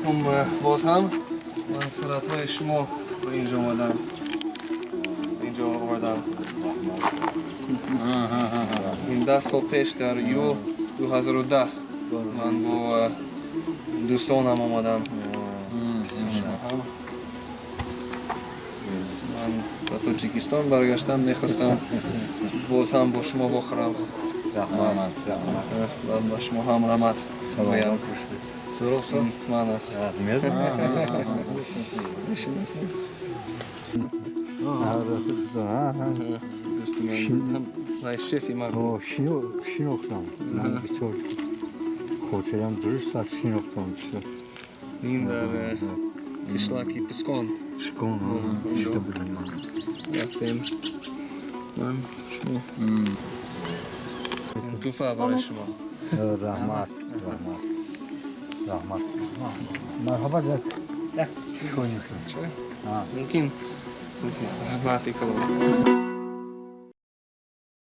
Алейкум. Боз ҳам ман суратҳои шумо ба инҷо омадам, инҷо овардам. Ин 10 сол пеш, дар июл 2010, ман бо дӯстонам омадам. Шумо ҳам. Ман ба Тоҷикистон баргаштам, мехостам боз ҳам бо шумо вохӯрам. Раҳмат, раҳмат. Ман ба шумо ҳам раҳмат гӯям. Суроб. Ин ман аст. Медонам. Мешиносед? Дӯсти ман ҳам шефи ман. Шинохтам. Ман бисёр хотирам дуруст аст, шинохтам бисёр. Ин дар қишлаки Пискон. Пискон шуда будам ман. Рафтем ман, шумо. Ин туҳфа барои шумо. Раҳмат, раҳмат, раҳмат. Марҳабат, як Як чой нӯшем. Чой? Мумкин. Раҳмати калон.